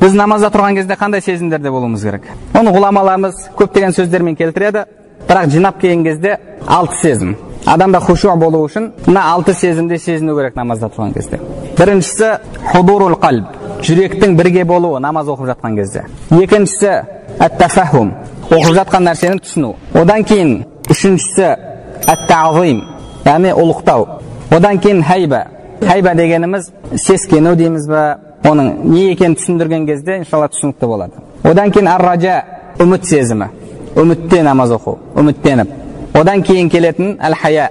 Біз намазда тұрған кезде қандай сезімдерде болуымыз керек? Оны ғұламаларымыз көптеген сөздермен келтіреді, бірақ жинап келген кезде 6 сезім. Адамда хушуа болу үшін мына 6 сезімді сезіну керек намазда тұрған кезде. Біріншісі худурул қалб, жүректің бірге болуы намаз оқып жатқан кезде. Екіншісі ат-тафахум, оқып жатқан нәрсені түсіну. Одан кейін үшіншісі ат-та'зим, яғни ұлықтау. Одан кейін хайба. Хайба дегеніміз сескену дейміз ба, оның не екенін түсіндірген кезде иншалла түсінікті болады. Одан кейін ар-ража, үміт сезімі, үмітте намаз оқу, үміттеніп. Одан кейін келетін әл-хая,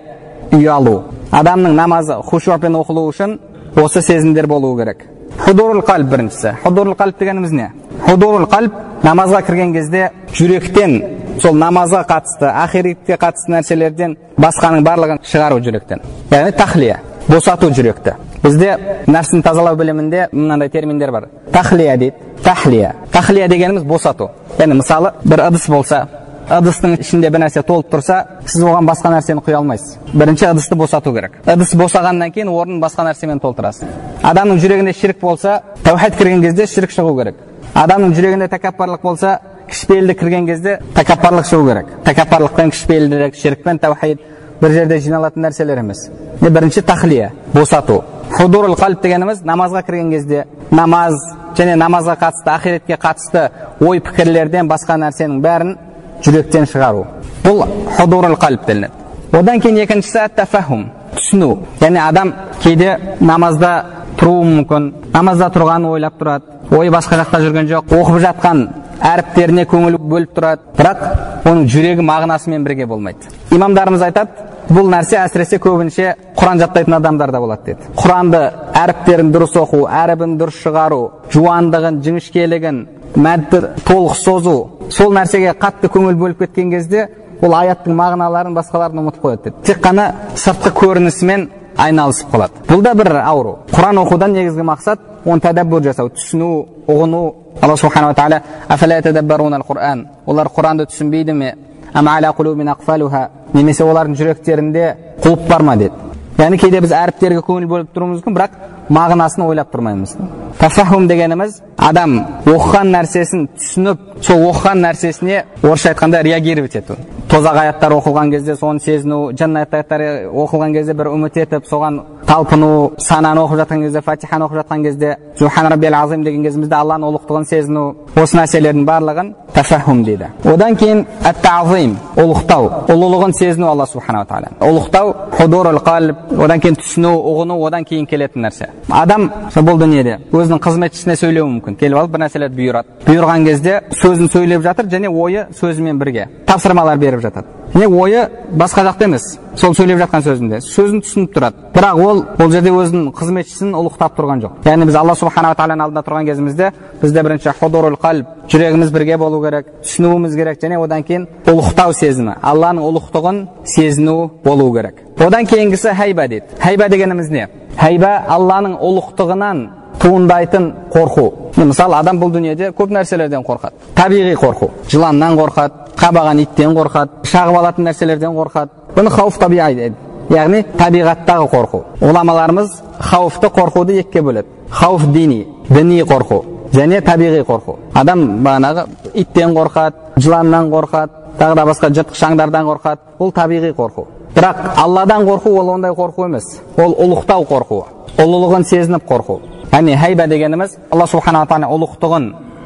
ұялу. Адамның намазы хушуапен оқылу үшін осы сезімдер болуы керек. Худурул қалб біріншісі. Худурул қалб дегеніміз не? Худурул қалб намазға кірген кезде жүректен сол намазға қатысты, ақиретке қатысты нәрселерден басқаның барлығын шығару жүректен. Яғни тахлия, босату жүректі. Бізде нәпсіні тазалау білімінде мынандай терминдер бар. Тахлия дейді, тахлия. Тахлия дегеніміз босату. Яғни мысалы бір ыдыс болса, ыдыстың ішінде бір нәрсе толып тұрса, сіз оған басқа нәрсені құя алмайсыз. Бірінші ыдысты босату керек. Ыдыс босағаннан кейін орнын басқа нәрсемен толтырасыз. Адамның жүрегінде шірк болса, тәухид кірген кезде шірк шығу керек. Адамның жүрегінде тәкаппарлық болса, кішіпейілдік кірген кезде тәкаппарлық шығу керек. Тәкаппарлық пен кішіпейілділік, шірк пен тәухид бір жерде жиналатын нәрселер емес. Бірінші тахлия, босату. Худурул қалб дегеніміз намазға кірген кезде намаз және намазға қатысты, ақиретке қатысты ой пікірлерден басқа нәрсенің бәрін жүректен шығару. Бұл худурул қалб делінеді. Одан кейін екіншісі ат-тафахум, түсіну. Яғни адам кейде намазда тұруы мүмкін, намазда тұрғанын ойлап тұрады, ойы басқа жақта жүрген жоқ, оқып жатқан әріптеріне көңіл бөліп тұрады, бірақ оның жүрегі мағынасымен бірге болмайды. Имамдарымыз айтады, бұл нәрсе әсіресе көбінше Құран жаттайтын адамдарда болады дейді. Құранды әріптерін дұрыс оқу, әрібін дұрыс шығару, жуандығын, жіңішкелігін, мәдді толық созу, сол нәрсеге қатты көңіл бөліп кеткен кезде ол аяттың мағыналарын басқаларын ұмытып қояды дейді. Тек қана сыртқы көрінісімен айналысып қалады. Бұл да бір ауру. Құран оқудан негізгі мақсат оны тәдәббүр жасау, түсіну, ұғыну. Алла субханала тағала афала ятадаббаруна ал-Құран, олар Құранды түсінбейді ме? Ам ала қулубин ақфалуха, немесе олардың жүректерінде құлып бар ма деді. Яғни кейде біз әріптерге көңіл бөліп тұруымыз мүмкін, бірақ мағынасын ойлап тұрмаймыз. Тафахум дегеніміз адам оқыған нәрсесін түсініп, сол оқыған нәрсесіне орысша айтқанда реагировать ету. Тозақ аяттары оқылған кезде соны сезіну, жәннат аяттары оқылған кезде бір үміт етіп, соған талпыну, сананы оқып жатқан кезде, фатиханы оқып жатқан кезде, субхан раббил азим деген кезімізде Алланың ұлықтығын сезіну, осы нәрселердің барлығын тафахум дейді. Одан кейін ат-та'зим, ұлықтау, ұлылығын сезіну Алла субханала тағала. Ұлықтау худурул қалб, одан кейін түсіну, ұғыну, одан кейін келетін нәрсе. Адам бұл дүниеде өзінің қызметшісіне сөйлеуі мүмкін. Келіп алып бір нәрселерді бұйырады. Бұйырған кезде сөзін сөйлеп жатыр және ойы сөзімен бірге тапсырмалар беріп жатады. Және ойы басқа жақта емес, сол сөйлеп жатқан сөзінде, сөзін түсініп тұрады. Бірақ ол жерде өзінің қызметшісін ұлықтап тұрған жоқ. Яғни біз Алла субханала тағаланың алдында тұрған кезімізде бізде бірінші худурул қалб, жүрегіміз бірге болу керек, түсінуіміз керек және одан кейін ұлықтау сезімі, Алланың ұлықтығын сезіну болу керек. Одан кейінгісі хайба дейді. Хайба дегеніміз не? Хайба Алланың ұлықтығынан туындайтын қорқу. Мысалы, адам бұл дүниеде көп нәрселерден қорқады. Табиғи қорқу. Жыланнан қорқады, қабаған иттен қорқады, шағып алатын нәрселерден қорқады. Бұны хауф табиғи дейді. Яғни табиғаттағы қорқу. Ғұламаларымыз хауфты, қорқуды екіге бөледі. Хауф дини, діни қорқу және табиғи қорқу. Адам бағанағы иттен қорқады, жыланнан қорқады, тағы да басқа жыртқыш аңдардан қорқады. Бұл табиғи қорқу. Бірақ Алладан қорқу ол ондай қорқу емес. Ол ұлықтау қорқуы. Ұлылығын сезініп қорқу. Яғни хайба дегеніміз Алла субханала тағала ұлықтығын,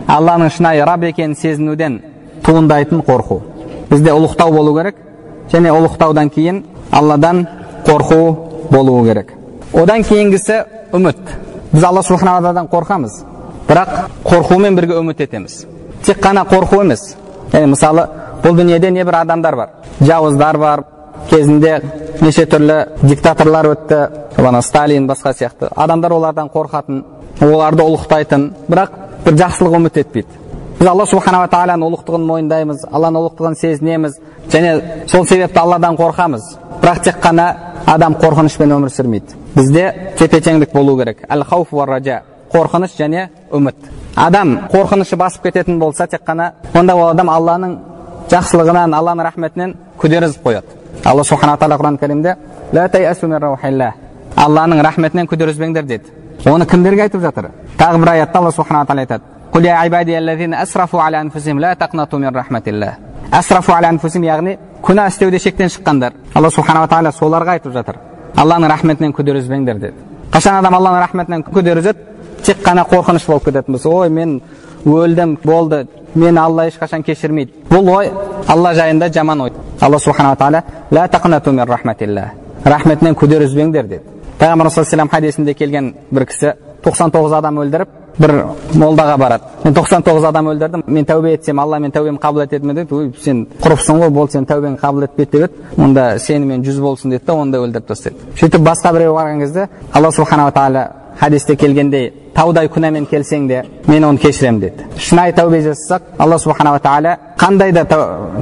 Алланың шынайы Раб екенін сезінуден туындайтын қорқу. Бізде ұлықтау болу керек және ұлықтаудан кейін Алладан қорқу болуы керек. Одан кейінгісі үміт. Біз Алла субханала тағаладан қорқамыз, бірақ қорқумен бірге үміт етеміз. Тек қана қорқу емес. Яғни мысалы бұл дүниеде небір адамдар бар, жауыздар бар, кезінде неше түрлі диктаторлар өтті, Сталин басқа сияқты. Адамдар олардан қорқатын, оларды ұлықтайтын, бірақ бір жақсылық үміт етпейді. Біз Алла субханала тағаланың ұлықтығын мойындаймыз, Алланың ұлықтығын сезінеміз және сол себепті Алладан қорқамыз. Бірақ тек қана адам қорқынышпен өмір сүрмейді. Бізде тепе-теңдік болу керек. Әл-хауф уар-ража, қорқыныш және үміт. Адам қорқынышы басып кететін болса тек қана, онда ол адам Алланың жақсылығынан, Алланың рахметінен күдер үзіп қояды. Алла субханала тағала Құран кәрімде ла тайасу мин раухилlah, Алланың рахметінен күдер үзбеңдер деді. Оны кімдерге айтып жатыр? Тағы бір аятта Алла субханала тағала айтады: Құл я ибадияллазина асрафу аля анфусихим ла тақнату мин рахматилlah. Асрафу аля анфусихим, яғни күнә істеуде шектен шыққандар. Алла субханала тағала соларға айтып жатыр. Алланың рахметінен күдер үзбеңдер деді. Қашан адам Алланың рахметінен күдер үзеді, тек қана қорқыныш болып кететінбіз. Ой, мен өлдім, болды, мені Алла ешқашан кешірмейді. Бұл ой Алла жайында жаман ой. Алла субханала тағала ла тақнату мин рахматилlah. Рахметінен күдер үзбеңдер деді. Пайғамбар саллаллаху алейхи хадисінде келген бір кісі 99 адам өлдіріп, бір молдаға барады. Мен 99 адам өлдірдім, мен тәубе етсем, Алла мен тәубемді қабыл етеді ме дейді. Ой, сен құрыпсың ғой, болды, сен тәубең қабыл етпейді деп еді. Онда сенімен 100 болсын деді да, онда өлдіріп тастайды. Сөйтіп басқа біреу барған кезде Алла субханала тағала хадисте келгендей, таудай күнәмен келсең де, мен оны кешіремін деді. Шынайы тәубе жасасақ, Алла субханала тағала қандай да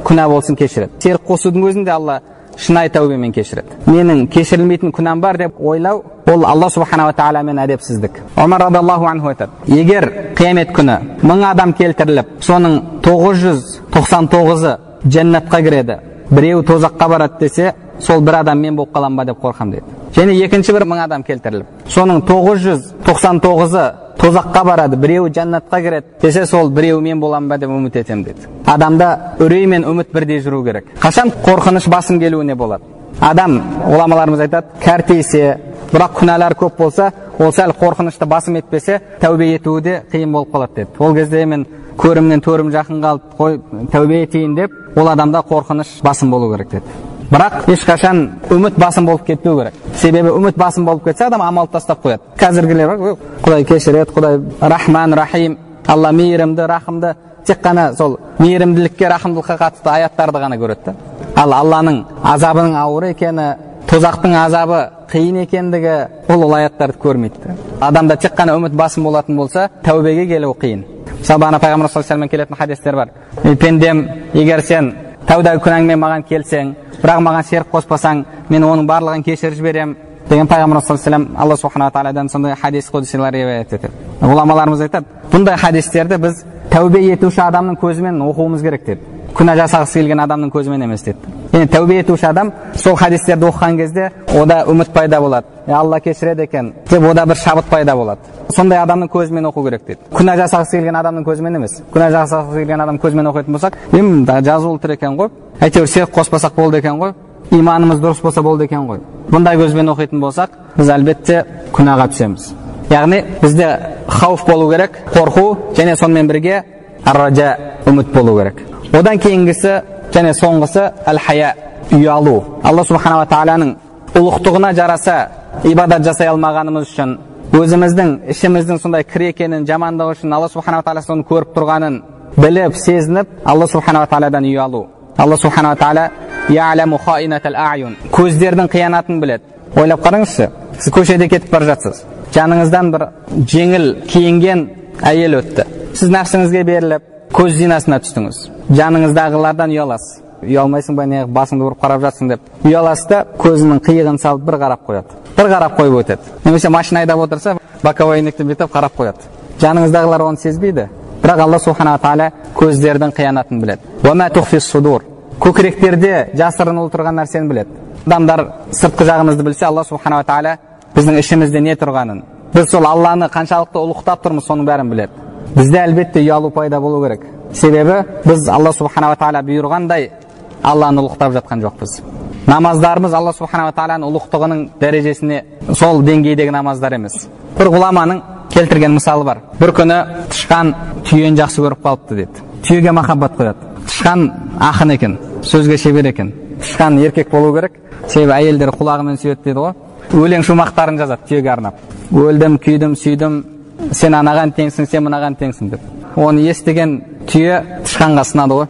күнә болсын кешіреді. Серік қосудың өзінде Алла шынайы тәубемен кешіреді. Менің кешірілмейтін күнәм бар деп ойлау, ол Алла субханала тағаламен әдепсіздік. Омар радиаллаху анху айтады, егер қиямет күні 1000 адам келтіріліп, соның 999-ы жәннатқа кіреді, біреуі тозаққа барады десе, сол бір адам мен болып қалам ба деп қорқам деді. Және екінші бір 1000 адам келтіріліп, соның 999-ы тозаққа барады, біреуі жәннатқа кіреді десе, сол біреуі мен боламын ба деп үміт етемін деді. Адамда үрей мен үміт бірдей жүру керек. Қашан қорқыныш басым келуіне болады? Адам, ғұламаларымыз айтады, кәртейсе, бірақ күнәлар көп болса, ол сәл қорқынышты басым етпесе, тәубе етуі де қиын болып қалады деді. Ол кезде мен көрімнен төрім жақын қалып, қой, тәубе етейін деп, ол адамда қорқыныш басым болу керек деді. Бірақ ешқашан үміт басым болып кетпеу керек. Себебі үміт басым болып кетсе, адам амалды тастап қояды. Қазіргілер бар, Құдай кешіреді, Құдай Рахман, Рахим, Алла мейірімді, рахымды, тек қана сол мейірімділікке, рахымдылыққа қатысты аяттарды ғана көреді. Ал Алланың азабының ауыр екені, тозақтың азабы қиын екендігі, ол аяттарды көрмейді. Адамда тек қана үміт басым болатын болса, тәубеге келу қиын. Мысалы, бағана пайғамбар саллаллаху алейхи вассаламнан келетін хадистер бар. Ей пендем, егер сен тәудай күнәңмен маған келсең, бірақ маған серік қоспасаң, мен оның барлығын кешіріп жіберем деген пайғамбар саллаллаху алейхи вассалам Алла субханала тағаладан сондай хадис құдсилар риуаят етеді. Ғұламаларымыз айтады, бұндай хадистерді біз тәубе етуші адамның көзімен оқуымыз керек деді. Күнә жасағысы келген адамның көзімен емес деді. Яғни тәубе етуші адам сол хадистерді оқыған кезде ода үміт пайда болады. Алла кешіреді екен деп ода бір шабыт пайда болады. Сондай адамның көзімен оқу керек деді. Күнә жасағысы келген адамның көзімен емес. Күнә жасағысы келген адам көзімен оқитын болсақ, жазулы тұр екен ғой, әйтеуір серік қоспасақ болды екен ғой, иманымыз дұрыс болса болды екен ғой. Бұндай көзбен оқитын болсақ, біз әлбетте күнәға түсеміз. Яғни бізде хауф болу керек, қорқу, және сонымен бірге ар-ража, үміт болу керек. Одан кейінгісі және соңғысы әл-хая, ұялу. Алла субханала тағаланың ұлықтығына жараса ибадат жасай алмағанымыз үшін, өзіміздің ішіміздің сондай кір екенін, жамандығы үшін Алла субханала тағала соны көріп тұрғанын біліп, сезініп, Алла субханала тағаладан ұялу. Алла субханала тағала я'ламу хаинатал а'юн, көздердің қиянатын біледі. Ойлап қараңызшы, сіз көшеде кетіп бара жатсыз, жаныңыздан бір жеңіл киінген әйел өтті. Сіз нәпсіңізге беріліп, көз зинасына түстіңіз. Жаныңыздағылардан ұяласыз. Ұялмайсың ба, не басыңды бұрып қарап жатсың деп. Ұяласыз да көзінің қиығын салып бір қарап қояды. Бір қарап қойып өтеді. Немесе машина айдап отырса, боковой әйнектен бүйтіп қарап қояды. Жаныңыздағылар оны сезбейді. Бірақ Алла субханала тағала көздердің қиянатын біледі. Уа ма тухфис судур. Көкіректерде жасырынып отырған нәрсені біледі. Адамдар сыртқы жағымызды білсе, Алла субханала тағала біздің ішімізде не тұрғанын, біз сол Алланы қаншалықты ұлықтап тұрмыз, соның бәрін біледі. Бізде әлбетте ұялу пайда болу керек. Себебі біз Алла субханала тағала бұйырғандай Алланы ұлықтап жатқан жоқпыз. Намаздарымыз Алла субханала тағаланың ұлықтығының дәрежесіне сол деңгейдегі намаздар емес. Бір ғұламаның келтірген мысалы бар. Бір күні тышқан түйені жақсы көріп қалыпты деді. Түйеге махаббат қояды. Тышқан ақын екен, сөзге шебер екен. Тышқан еркек болу керек, себебі әйелдер құлағымен сүйеді дейді ғой. Өлең шумақтарын жазады түйеге арнап. Өлдім, күйдім, сүйдім, сен анаған теңсің, сен мынаған теңсің деп. Оны естіген түйе тышқанға сынады ғой.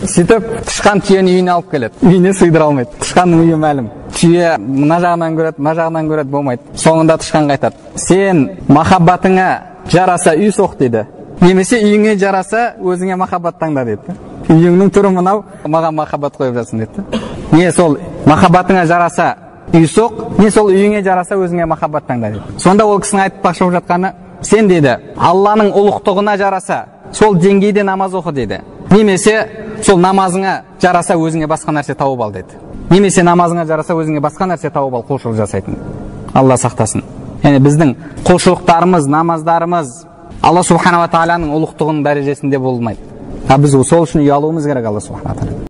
Сөйтіп тышқан түйені үйіне алып келеді. Үйіне сыйдыра алмайды. Тышқанның үйі мәлім. Түйе мына жағынан көреді, мына жағынан көреді, болмайды. Соңында тышқанға айтады: сен махаббатыңа жараса үй соқ дейді. Немесе үйіңе жараса өзіңе махаббат таңда дейді. Үйіңнің түрі мынау, маған махаббат қойып жатсың дейді. Не сол махаббатыңа жараса үй соқ, не сол үйіңе жараса өзіңе махаббат таңда дейді. Сонда ол кісінің айтпақшы болып жатқаны, сен дейді, Алланың ұлықтығына жараса сол деңгейде намаз оқы дейді. Немесе сол намазыңа жараса өзіңе басқа нәрсе тауып ал деді. Немесе намазыңа жараса өзіңе басқа нәрсе тауып ал, құлшылық жасайтын. Алла сақтасын. Яғни біздің құлшылықтарымыз, намаздарымыз Алла субханала тағаланың ұлықтығының дәрежесінде болмайды. А біз сол үшін ұялуымыз керек Алла субханала тағала.